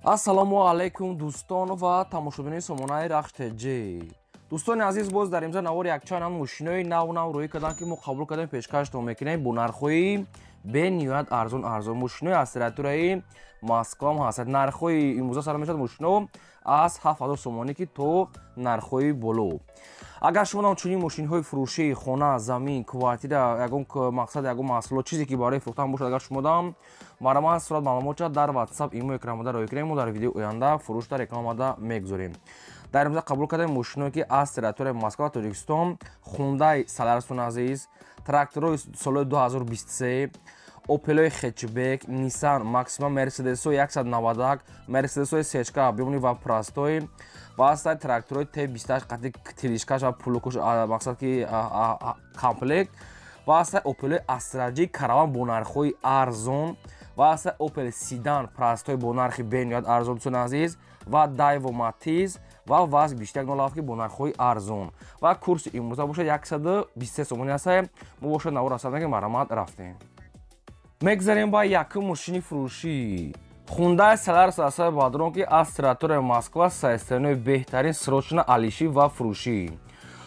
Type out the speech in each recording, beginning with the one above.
Ассалому алайкум, дӯстон ва тамошобинони сомонаи Рахш ТЖ. Дӯстони азиз, боз дар имза навори якчанд ҳам мошинои нав нав рӯӣ карданд, ки мо қабул кардем, пешкаштон мекунем бо нархҳои бениҳоят арзон арзон. Мошинои аз территорияи Москваам ҳастад. Нархҳои имрӯза сар мешавад мошино аз 7000 сомонӣ ки то нархҳои боло. Агар шумо нам чунин мошинҳои фурӯшии хона, замин, квартира, ягон мақсад, ягон маҳсулот, чизе ки барои фурӯхтан бошад, агар шумо дам марҳамат, сурат маълумотша дар WhatsApp, имо экранмода роҳӣ кунем, мо дар видеои оянда фурӯшда рекламада мегузорем. Дар имрӯза қабул кардем мошиное ки аз территорияи Москва ва Тоҷикистон: Хундай Солярисун азиз, тракторҳои солҳои 2023, Опелои хэтчбек, Nissan Maxima, Мерседесои 191, Мерседесои сечка объёмный ва простой ва ҳастад тракторҳои Т28 қати тележкаш ва плугуш, мақсад ки комплект, ва ҳастад Опелои Астра Ҷи караван бо нархҳои арзон, ва ҳастад Опел седан простой бо нархи бениҳоят арзон, дӯстони азиз, ва Дайво Матиз ва ВАЗ 2107 ки бо нархҳои арзон. Ва курси имрӯза бошад 123 сомонӣ ҳастад. Мо бошад навор ҳастад, ки марҳамат, рафтем. Мегзарем ба якум мошини фурӯшӣ: Хундай Солярис асаи бадрон, ки аз территорияи Москва, состояниеи беҳтарин, срочно алишӣ ва фурӯшӣ.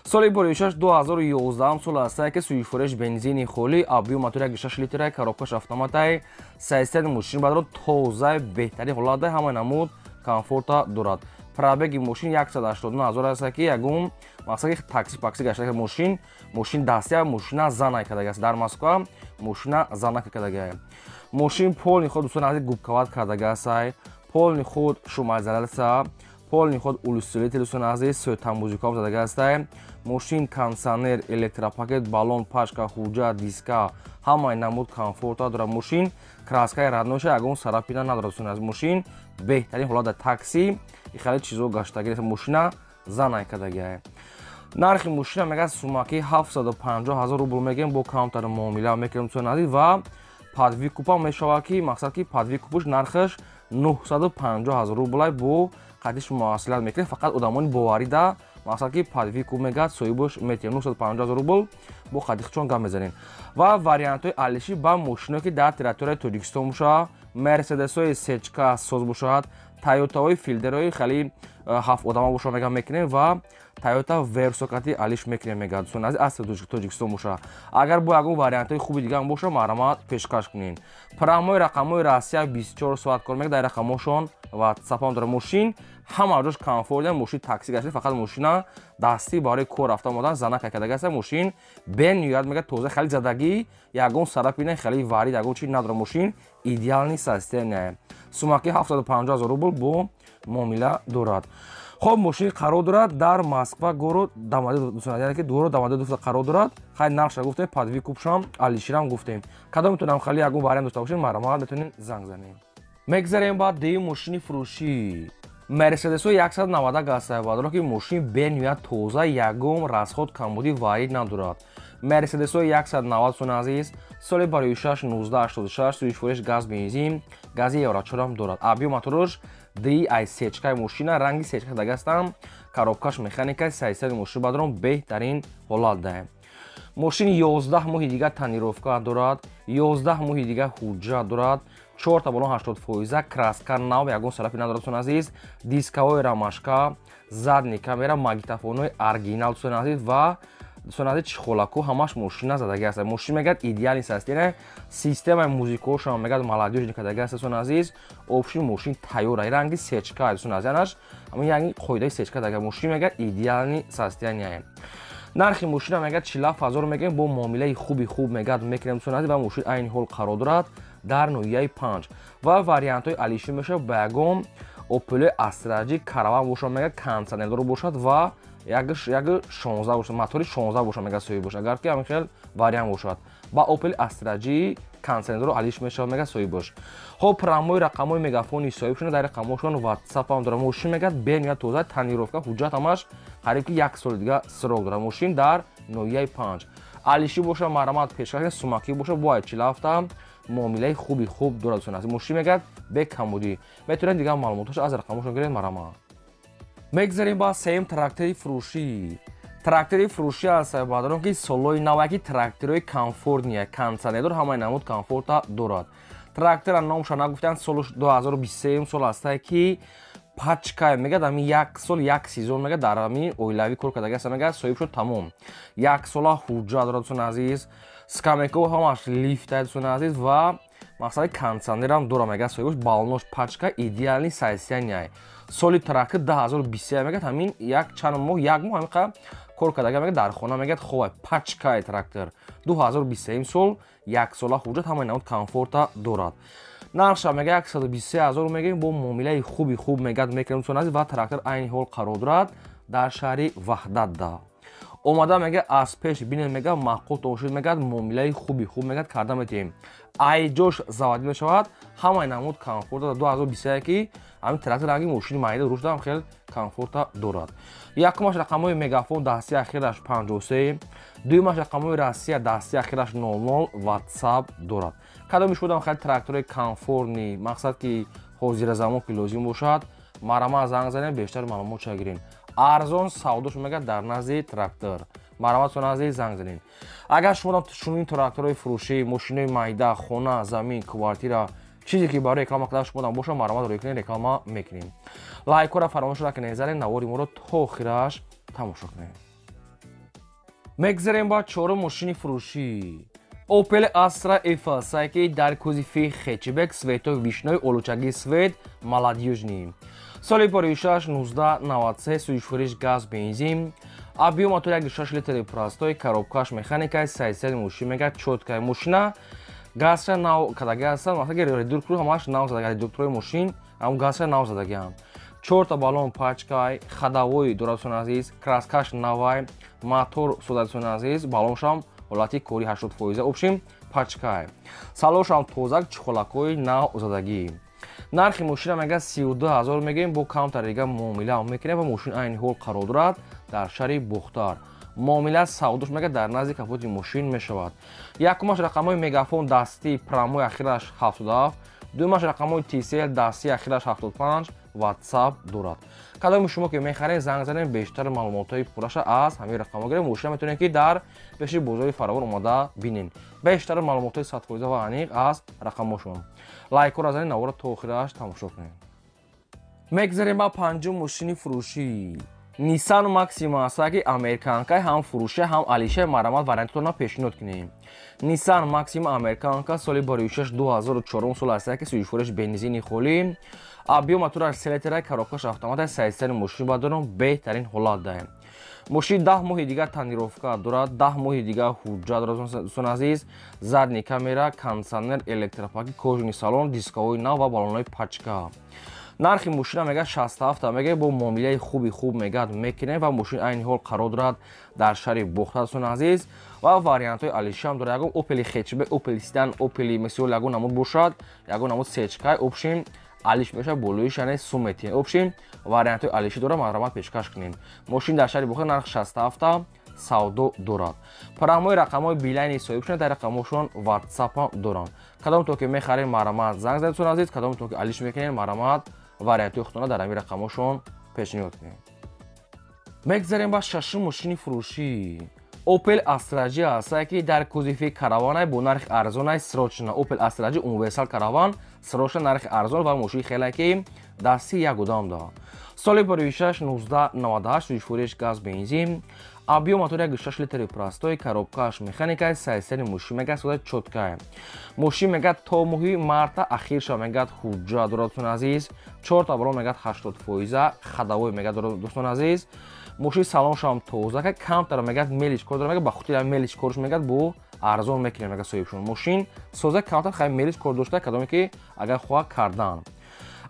Соли боришаш 2011 сол астае, ки сӯзишвориш бензини холӣ, объём мотор 1,6 литра, коробкаш автоматай. Состояние мошини бадрон тозаи, беҳтарин ҳолатда, ҳамаи намуд комфорта дорад. Пробеги мошин 189 ҳазор аст, ки ягон мақсад ки такси пакси гашта. Мошин, мошин дастия, мошина занай кардагӣ аст, дар Москва мошина занака кардагӣ. Мошин полный худ, дӯстони азиз, губковать кардагӣ астай, полный худ шумоизоляция, полный худ усилитель, дӯстони азиз, светомузыкам задагӣ астай. Мошин кондиционер, электропакет, баллон, пачка, ҳуҷҷат, диска, ҳамаи намуд комфорта дорад. Мошин краскаи роднойша, ягон царапина надорад, дӯстони азиз. Мошин беҳтарин ҳолат, дар такси хеле чизо гаштагӣ, мошина занай кардагиа. Нархи мошина мегӯяд сумаки 750 ҳазор рубл мегӯем, бо камтар муомила мекунем, дӯстони азиз, ва под выкупам мешавад, ки мақсад ки под выкупуш нархаш 950 ҳазор рублай, бо қадиш муасилат мекунем. Фақат одамони боварида, мақсад ки под выкуп мегӯяд, соҳибош метиҳем 950 ҳазор рубл, бо қадихчон гап мезанем. Ва вариантҳои алишӣ ба мошиное ки дар территорияи Тоҷикистон бошад: Мерседесҳои сечка соз бошад, Тойотаҳои Филдерҳои хеле ҳафт одама бошад, мега мекунем, ва Тойота Версо кати алиш мекунем, мега, дӯстони азиз, аз Тоҷикистон бошад. Агар бо ягон вариантҳои хуби дигаам бошад, марҳамат, пешкаш кунед. Прямой рақамҳои Россия 24 соат кор мекунад, дар рақамҳошон ватсапам дорад. Мошин ҳама ҷош комфортия, мошин такси гашта, фақат мошина дастӣ барои кор рафта омадан, занака кардагӣ аст. Мошин бениҳоят мега тоза, хеле задагӣ, ягон царапина, хеле варид, ягон чи надорад. Мошин идеальный состояние, сумаки 750 ҳазор рубл, бо муомила дорад. Хоб, мошин қарор дорад дар Москва, город Домодедово, ки город Домодедово қарор дорад. Хай, нархша гуфтем, под выкупшам алиширам гуфтем. Кадом метонам хали ягон вариант дошта бошем, марҳамат, метонем занг занем. Мегзарем ба дуюм мошини фурӯшӣ: Мерседесо 190 гастайвадро, ки мошин бениҳоят тоза, ягон расход, камбудӣ, варид надорад. Мерседесо 190, сони азиз, соли барои 6 1986, сӯзишвориш газ, бензин, гази евро 4 дорад. Объём моторш ди ай сечкаи, мошина ранги сечка дагастам, коробкаш механика. Состояние мошин бадрон беҳтарин ҳолат даем. Мошин 11 моҳи дигар тонировка дорад, 11 моҳи дигар ҳуҷҷат дорад, чорта балон 80 фоиза, краска нав, ягон царапина надорад, дӯстони азиз, дискаҳои ромашка, задний камера, магнитофонҳои оригинал, дӯстони азиз, ва дӯстони азиз, чехолаку ҳамаш мошина задагӣ аст. Мошин мегӯяд идеальный состояние, системаи музикаошам мегӯяд молодёжный кардагӣ аст, дӯстони азиз. Общий мошин тайёр, ранги сечка, дӯстони азиз, янаш ҳамин янги қоидаи сечка дага. Мошин мегӯяд идеальный состояние. Нархи мошина мегӯяд 47 ҳазор мегӯем, бо муомилаи хуби хуб мегӯяд мекунем, дӯстони азиз. Ва мошин айни ҳол қарор дорад дар ноҳияи 5. Ва вариантҳои алишӣ мешавад ба ягон Опелои Астра Ҷи караван бошад, мегӯяд кондиционердор бошад ва як 16 бошад, мотори 16 бошад, мегӯяд соҳиб бошад. Агар ки ҳамин хел вариант бошад, ба Опел Астра Ҷи кондиционердоро алиш мешавад, мегӯяд соҳиб бош. Хоб, прямой рақамҳои Мегафони соҳиб шуда, дар рақамҳошон ватсапам дорад. Мошин мегӯяд бениҳоят тоза, тонировка, ҳуҷҷат ҳамаш қариб ки як соли дига срок дорад. Мошин дар ноҳияи 5. Алишӣ бошад, марҳамат, пешкаш. Сумакӣ бошад, бояд 47-та муомилаи хуби хуб дорад, дӯстони азиз. Мошин мегӯяд бекамбудӣ. Метавонед дигар маълумоташо аз рақамҳошон гиред, марҳамат. Мегзарем ба сеюм трактори фурӯшӣ. Трактори фурӯшӣ аст, баъдарон, ки солҳои наваки тракторҳои комфортные, кондиционердор, ҳамаи намуд комфорта дорад. Трактора номша нагуфтанд, соли 2023 сол ҳастае ки пачка мегад, ами як сол як сезон мегад дар ами оилавӣ кор кардаги аст, мегад соҳиб шуд тамом. Як сола ҳуҷҷат дорад, дӯстони азиз. Скамейка ҳамаш лифта, дӯстони азиз, ва мақсади кондиционерам дора, мегад соҳибаш, балонош пачка, идеальный состояние. Соли трактор 2023 мегад, ҳамин як чанд моҳ, як моҳ ҳамин қадр кор кардаги, мегад дар хона, мегад хобай пачкаи трактор. 2023 сол, як сола ҳуҷҷат, ҳамаи намуд комфорта дорад. Нархша мега 123 ҳазор мегӯем, бо муомилаи хуби хуб мегад мекунем, дӯстони азиз, ва трактор айни ҳол қарор дорад дар шаҳри Ваҳдатда. Омада мега аз пеш бинед, мега маъқул тошид, мегад муомилаи хуби хуб мегад карда метиҳем. Айҷош заводӣ мешавад, ҳамаи намуд комфорта. 2021 ки ҳамин трактор ранги мошини майда рушдам хел комфорта дорад. Якумаш рақамҳои Мегафон дасти ахираш 53, дуюмаш рақамҳои Россия дасти ахираш 00, WhatsApp дорад. Кадоми шудам хеле трактори комфортный, мақсад ки ҳозира замон ки лозим бошад, марама занг занем, бештар маълумот чагирем. Арзон савдош мегад дар назди трактор. Марама назди занг занем. Агар шумо чунин тракторҳои фурӯшӣ, мошинои майда, хона, замин, квартира, чизе ки барои реклама кардан шумо бошад, марама рӯй кунед, реклама мекунем. Лайкҳоро фаромӯш накунед, занед, навори моро то охираш тамошо кунед. Мегзарем ба чорум мошини фурӯшӣ. Opel Astra F ки дар кузови хэтчбек, цветои вишнёвый, олучаги свет, молодёжный. Соли пароишаш 1993, сӯзишвориш газ, бензин. Объём мотор 1,6 литри простой, коробкаш механикай, сайсел мошин мегад чёткая мошина. Газша нав кадаги ҳастанд, масалан ки редуктор ҳамаш нав задаги, редуктори мошин ҳам газша нав задагиам. Чорта баллон пачкай, ходовой дорад, дӯстони азиз, краскаш навай, мотор сода, дӯстони азиз, баллоншам ҳолати кори 80%, общем пачкай. Салоншам тозак, чехолакҳои нав задагӣ. Нархи мошина мега 32 ҳазор мегӯем, бо камтар дига муомила мекунем ва мошин айни ҳол қарор дорад дар шаҳри Бохтар. Муомила савдош мега дар назди капоти мошин мешавад. Якумаш рақамҳои Мегафон дастӣ прямой ахираш 77, дуюмаш рақамҳои TCL дастӣ ахираш 75, WhatsApp дорад. Кадоми шумо ки мехаред, занг занед, бештар маълумотҳои пурраша аз ҳамин рақамҳо гиред. Мошина метавонед ки дар пеши бозори Фаровон омада бинед. Бештар маълумотҳои 100% ва аниқ аз рақамҳошон. Лайкҳоро занед, наворро то охираш тамошо кунед. Мегзарем ба панҷум мошини фурӯшӣ. Nissan Maxima аст ки американка, ҳам фурӯша, ҳам алиша, марамат вариантатонро пешниҳод кунем. Nissan Maxima американка соли бароишаш 2004 сол аст ки сӯзишвориш бензини холӣ, объём мотораш се литра, коробкаш автомат, сайсари мошин бадорам беҳтарин ҳолат даем. Мошин 10 моҳи дигар тонировка дорад, 10 моҳи дигар ҳуҷҷат дорад, дӯстони азиз, задний камера, кондиционер, электропакет, кожаный салон, дисковои нав ва баллонҳои пачка. Нархи мошина мегад 67 мегад, бо муомилаи хуби хуб мегад мекунем ва мошин айни ҳол қарор дорад дар шаҳри Бохтар, дӯстони азиз, ва вариантҳои алишам дорад. Ягон Opel хэтчбек, Opel седан, Opel мисол ягон намуд бошад, ягон намуд сечкай, общем алиш мешавад, болоиш яъне сум метиҳем. Общем вариантҳои алиши дорад, марҳамат пешкаш кунем. Мошин дар шаҳри Бохтар нарх 67 савдо дорад. Прямой рақамҳои Билайни соҳиб шуна, дар рақамҳошон WhatsApp доранд. Кадом то ки мехаред, марҳамат занг занед, дӯстони азиз, кадом то ки алиш мекунед, марҳамат вариантҳои худтонро дар ҳамин рақамҳошон пешниҳод кунед. Мегзарем ба шашум мошини фурӯшӣ. Opel Astra J аст ки дар кузови караванай бо нархи арзонай срочно. Opel Astra J универсал караван срочно, нархи арзон ва мошини хеле ки дасти як одам да. Соли пароишаш 1998, сӯзишвориш газ, бензин, объём мотор 1,6 литри простой, коробкаш механикай, сайсари мошин мегад сода чёткай. Мошин мегад то моҳи марта ахирша мегад ҳуҷҷат дорад, дӯстони азиз. Чорта баллон мегад 80%, ходовой мегад дорад, дӯстони азиз. Мошин салоншам тоза, камтар мегад мелиш кор дорад, мегад ба хотири мелиш корш мегад бо арзон мекунем, мегад соҳибшон. Мошин соза, камтар хай мелиш кор дошта, кадоме ки агар хоҳад кардан.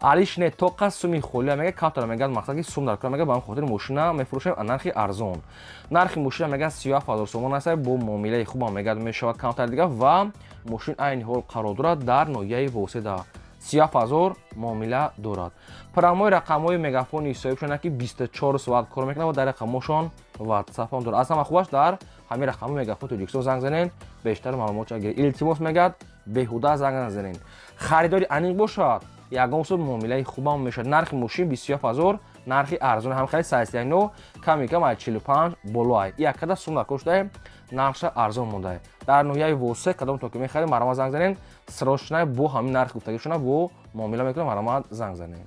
Алиш не тоқа суми холия мегад, камтар мегад мақсад ки сум дар кор мегад, ба ҳамин хотир мошина мефурӯшем а нархи арзон. Нархи мошина мегад 37 ҳазор сомон аст, бо муомилаи хубам мегад мешавад камтар дига ва мошин айни ҳол қарор дорад дар ноҳияи Воседа. 37 ҳазор муомила дорад. Прямой рақамҳои Мегафони соҳибшона ки 24 соат кор мекунад ва дар рақамҳошон WhatsApp ҳам дорад. Аз ҳама хубаш дар ҳамин рақамҳои Мегафон Тоҷикистон занг занед, бештар маълумот гиред. Илтимос мегад беҳуда занг назанед. Харидори аниқ бошад, ягон суд муомилаи хубам мешавад. Нархи мошин 27 ҳазор Нархи арзон ҳам хеле 109 ками кам аз 45 боло ай. Якада сум дар коштай нархша арзон мондай. Дар ноҳияи Восе кадом то ки мехарем, марҳамат занг занен. Срочно бо ҳамин нарх гуфтагишона бо муомила мекунем, марҳамат занг занен.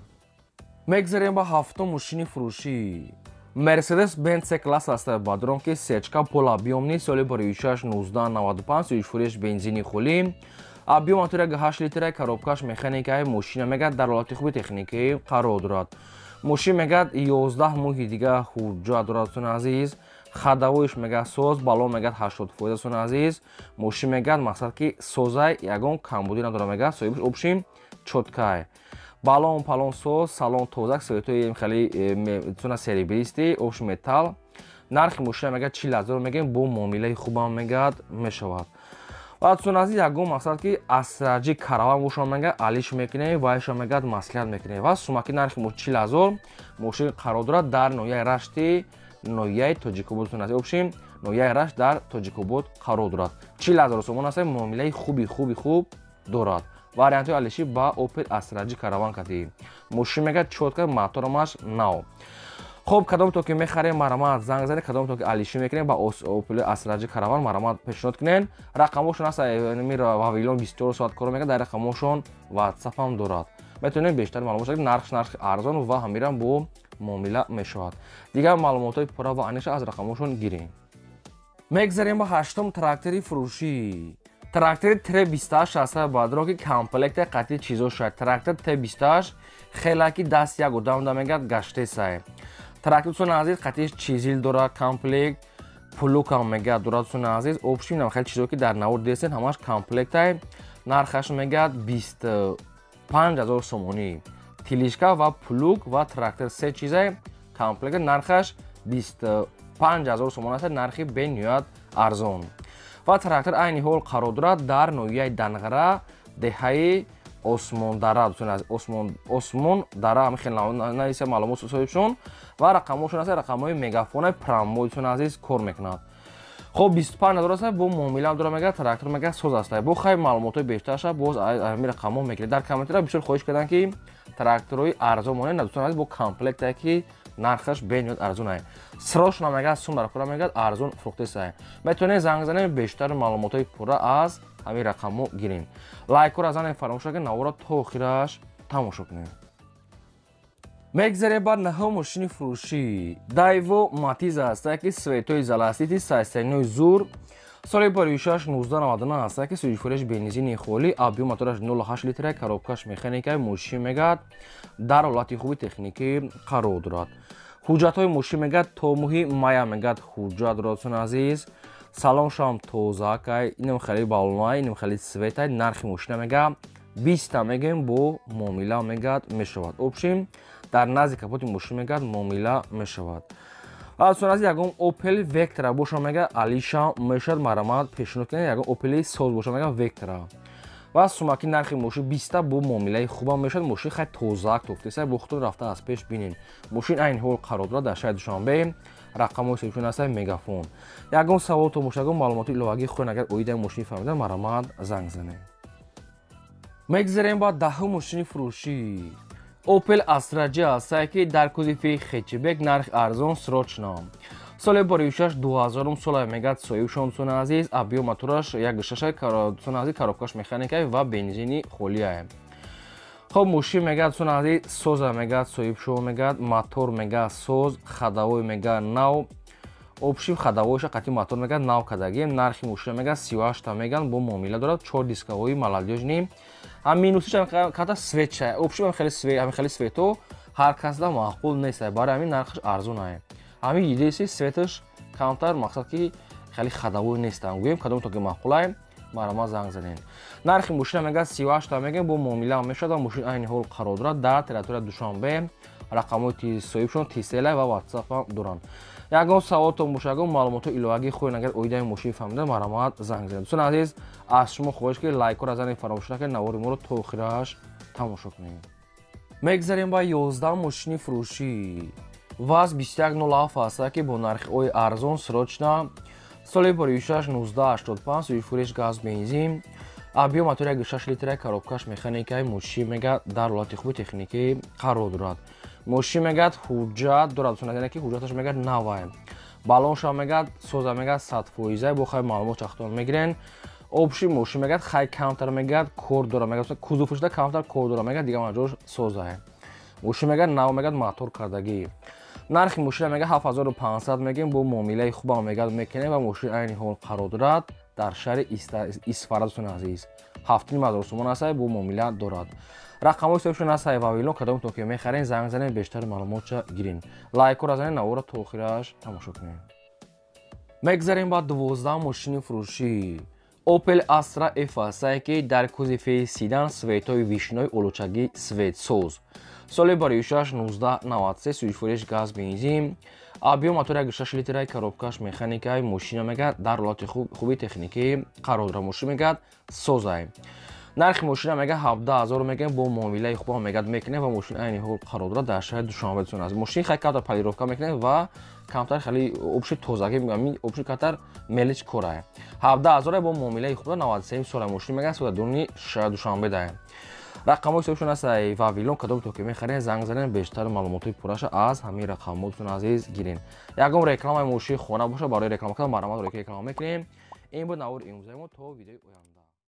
Мегзарем ба ҳафтум мошини фурӯшӣ. Mercedes Benz C класс аст бадрон ки сечка пола объёмный соли бароишаш 1995 сӯишфуреш бензини холӣ. Объём мотори 8 литра, коробкаш механикаи, мошина мегад дар ҳолати хуби техникӣ қарор дорад. Мошин мегад 11 моҳи дига ҳуҷҷат дорад дӯстони азиз. Ходовойш мегад соз, балон мегад 80% дӯстони азиз. Мошин мегад мақсад ки созай, ягон камбудӣ надорад мегад, соҳибаш общим чёткай. Балон палон соз, салон тозак, светои хеле туна серебристый, общ металл. Нархи мошина мегад 40 000 мегем, бо муомилаи хубам мегад мешавад. Ва дӯстони азиз, ягон мақсад ки Астра Ҷи Караван бошам мегад алиш мекунем, вайша мегад маслиҳат мекунем. Ва сумаки нархи 40 000 мошин қарор дорад дар ноҳияи Рашти, ноҳияи Тоҷикобод дӯстони азиз. Общим ноҳияи Рашт дар Тоҷикобод қарор дорад. 40 000 сомон аст, муомилаи хуби хуби хуб дорад. Вариантҳои алишӣ ба Opel Astra G Caravan кати. Мошин мегад чётко, моторамаш нав. Хоб, кадом то ки мехарем, марҳамат занг занед, кадом то ки алишӣ мекунем ба Opel Astra G Caravan, марҳамат пешниҳод кунед. Рақамошон аст, Вавилон 24 соат кор мекунад, дар рақамошон WhatsApp ҳам дорад. Метавонед бештар маълумот шавед, нархш нархи арзон ва ҳамирам бо муомила мешавад. Дигар маълумотҳои пурра ва аниша аз рақамошон гирем. Мегзарем ба ҳаштум трактори фурӯшӣ. Трактори Т28 аст бадро ки комплекте қатъи чизо шуд. Трактор Т28 хелаки даст як одам да мегад гаштесай. Трактор дӯстони азиз қатъи чизил дорад комплект, плугам мегад дорад дӯстони азиз. Общим нам хеле чизо ки дар навор дидесен ҳамаш комплектай. Нархаш мегад 25 000 сомонӣ. Тележка ва плуг ва трактор се чизай комплект, нархаш 25 000 сомон аст, нархи бениҳоят арзон. Ва трактор айни ҳол қарор дорад дар ноҳияи Данғара, деҳаи Осмондара, дӯстони азиз, Осмондара ҳамин хел нависа маълумот соҳибшон ва рақамҳошон аст, рақамҳои мегафонаи прамой дӯстони азиз кор мекунад. Хоб, 25 000 аст, бо муомила дорад мегад, трактор мегад соз аст. Бо хай маълумотҳои бештарша боз ҳамин рақамҳо мегиред. Дар комментария бисёр хоҳиш карданд ки тракторҳои арзон монед, дӯстони азиз, бо комплектае ки нархаш бениҳоят арзон ай. Срочно мегад сум дар кора мегад арзон фурӯхтесай. Метавонед занг занед, бештар маълумотҳои пурра аз ҳамин рақамҳо гиред. Лайкҳоро занед, фаромӯш накунед, наворро то охираш тамошо кунед. Мегзарем ба наҳум мошини фурӯшӣ. Дайво Матиз аст, ки светои золотистый сайсайнои зур. Соли бароишаш 1999 аст, ки сӯишфуреш бензини холӣ, объём мотораш 0,8 литра, коробкаш механика, мошин мегад дар ҳолати хуби техникӣ қарор дорад. Ҳуҷҷатҳои мошин мегад то моҳи мая мегад ҳуҷҷат дорад дӯстони азиз. Салоншам тозакай, инам хеле балонай, инам хеле светай, нархи мошина мегад 20 мегем, бо муомила мегад мешавад. Общим дар назди капоти мошин мегад муомила мешавад. Дӯстони азиз, ягон Opel Vectra боша мегад алиша мешавад, марҳамат пешниҳод кунед, ягон Opel соз боша мегад Vectra. Ва сумаки нархи мошин 20 бо муомилаи хубам мешавад. Мошин хай тозак тофтеса, бо худтон рафта аз пеш бинед. Мошин айни ҳол қарор дорад дар шаҳри Душанбе, рақамҳои соҳибшон аст мегафон. Ягон саволтон бошад, ягон маълумоти иловагӣ хоҳед агар оидаи мошин фаҳмида, марҳамат занг занед. Мегзарем ба даҳум мошини фурӯшӣ. Opel Astra J аст, ки дар кузови хэтчбек, нарх арзон, срочно. Соли бароишаш 2000 сола мегад соҳибшон дӯстони азиз, объём мотораш 1,6, дӯстони азиз, коробкаш механикай ва бензини холиай. Хоб, мошин мегад дӯстони азиз соза мегад соҳибшон мегад, мотор мегад соз, ходовой мегад нав. Общим ходовойша қатъи мотор мегад нав кардагием. Нархи мошина мегад 38 меган, бо муомила дорад, чор дисковои молодёжный. Ҳам минусиш ката светша. Общим ҳам хеле свето ҳар касда маъқул нест, барои ҳамин нархаш арзон ай. Ҳамин единственный светаш камтар, мақсад ки хеле ходовой нестам. Гӯем кадом то ки маъқулай, марҳамат занг занед. Нархи мошина мегад 38 мегем, бо муомила мешавад ва мошин айни ҳол қарор дорад дар территорияи Душанбе. Рақамҳои соҳибшон Тиселай ва WhatsApp ҳам доранд. Ягон саволтон бошад, ягон маълумотҳои иловагӣ хоҳед агар оидаи мошин фаҳмида, марҳамат занг занед. Дӯстони азиз, аз шумо хоҳиш ки лайкҳоро занед, фаромӯш накунед, навори моро то охираш тамошо кунед. Мегзарем ба 11 мошини фурӯшӣ. ВАЗ 2107 аст, ки бо нархи ои арзон, срочно. Соли бароишаш 1985, сӯишфуреш газ бензин. Объём мотор 1,6 литра, коробкаш механикаи, мошин мегад дар ҳолати хуби техникӣ қарор дорад. Мошин мегӯяд ҳуҷҷат дорад, дӯстон, яъне ки ҳуҷҷаташ мегӯяд навай. Баллонша мегӯяд соза, мегӯяд 100%, бо хай маълумот чахтон мегирен. Общий мошин мегӯяд хай камтар мегӯяд кор дора, мегӯяд кузовшда камтар кор дора, мегӯяд дигар маҷош созае. Мошин мегӯяд нав, мегӯяд мотор кардагӣ. Нархи мошина мегӯяд 7500 мегӯем, бо муомилаи хубам мегӯяд мекунем ва мошин айни ҳол қарор дорад дар шаҳри Исфара, дӯстони азиз. 7500 сомон аст, бо муомила дорад. Рақамҳои ҳисобшон аст Вавилон, кадомтон ки мехарен, занг занед, бештар маълумотша гирен. Лайкҳоро занед, навора то охираш тамошо кунед. Мегзарем ба 12 мошини фурӯшӣ. Opel Astra F аст, ки дар кузови седан, цветои вишнои олучагӣ, светсоз. Соли бароишаш 1993, сӯзишвориш газ, бензин. Объём мотор 1,6 литра, коробкаш механикай, мошина мегӯяд дар ҳолати хуби техникӣ қарор дорад. Мошин мегӯяд созай. Нархи мошина мегӯяд 17 000 мегӯем, бо муомилаи хуб мегӯяд мекунем ва мошин айни ҳол қарор дорад дар шаҳри Душанбе, дӯстон азиз. Мошин хай камтар полировка мекунем ва камтар хеле общий тозагӣ мегӯям, общий камтар мелочь корае. 17 000 бо муомилаи хуб, 93 сола мошин мегӯяд сода дуни шаҳри Душанбе даем. Рақамҳои ҳисобшон аст Вавилон, кадомтон ки мехарен, занг занед, бештар маълумотҳои пурраша аз ҳамин рақамҳо, дӯстони азиз, гирен. Ягон рекламаи мошини хона боша, барои реклама кардан марҳамат, реклама мекунем. Ин буд навори имрӯзаи мо, то видеои оянда.